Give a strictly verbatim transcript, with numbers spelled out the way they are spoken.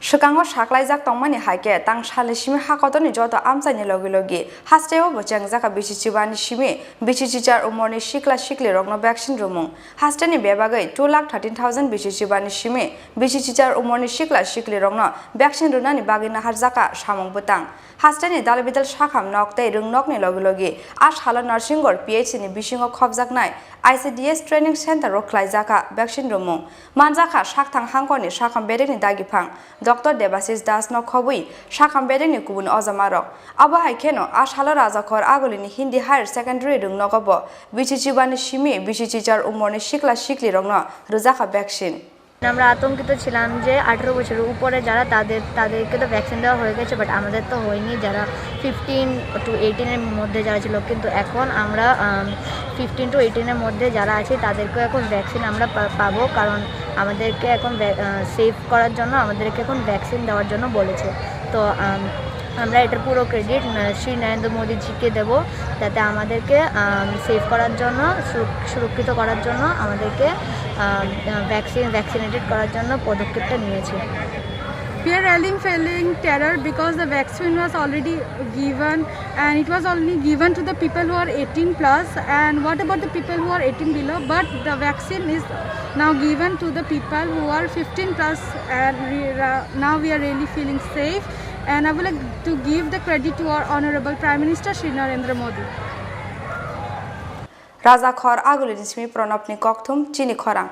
Swkango saklaijak tongmani hai khe tang salni simi hakotorni joto amchaini logi logi hasteo bo chengjakha bisi chibani simi bisi chichar umorni sikla siklirokno vaccine rwmung. Hasteni bebagwi two lakh thirteen thousand bisi chibani simi bisi chichar umorni sikla siklirokno vaccine rwnani bagwi naharjakha samung bwtang. Hasteni dalbidal sakham nok tei rwngnokni logi logi a salo Narsingor P H C ni bisingo khopjaknai I C D S training center o khlaijakha vaccine rwmung. Manjakha sakthang hangkorni sakham bedekni dagiphang Doctor Debashish Das no khobwi sakham bedekni kubun ojamarok. Abo hai kheno a salo Rajakhor Agulini Hindi Higher Secondary rwngnogo bo bisi chibani simi bisi chichar umorni sikla siklirokno rwjakha vaccine. আমরা আতঙ্কিত ছিলাম যে আঠারো বছরের উপরে যারা, তাদের, তাদেরকে তো ভ্যাকসিন দেওয়া হয়ে গেছে, বাট আমাদের তো হয়নি। যারা ফিফটিন টু এইটিনের মধ্যে যারা ছিল, কিন্তু এখন আমরা ফিফটিন টু এইটিনের মধ্যে যারা আছি, তাদেরকেও এখন ভ্যাকসিন আমরা পা-, পাবো, কারণ আমাদেরকে এখন সেভ করার জন্য আমাদেরকে এখন ভ্যাকসিন দেওয়ার জন্য বলেছে। তো আম, আমরা এটার পুরো ক্রেডিট শ্রী নরেন্দ্র মোদীজিকে দেব, যাতে আমাদেরকে সেভ করার জন্য, সুরক-, সুরক্ষিত করার জন্য আমাদেরকে ভ্যাকসিন ভ্যাকসিনেটেড করার জন্য পদক্ষেপটা নিয়েছে। We are really feeling terror because the vaccine was already given, and it was only given to the people who are eighteen plus. And what about the people who are eighteen below? But the vaccine is now given to the people who are fifteen plus, and we, uh, now we are really feeling safe. And I would like to give the credit to our Honorable Prime Minister Shri Narendra Modi. Rajakhor Agulini simi Pranabni kokthum chini khorang.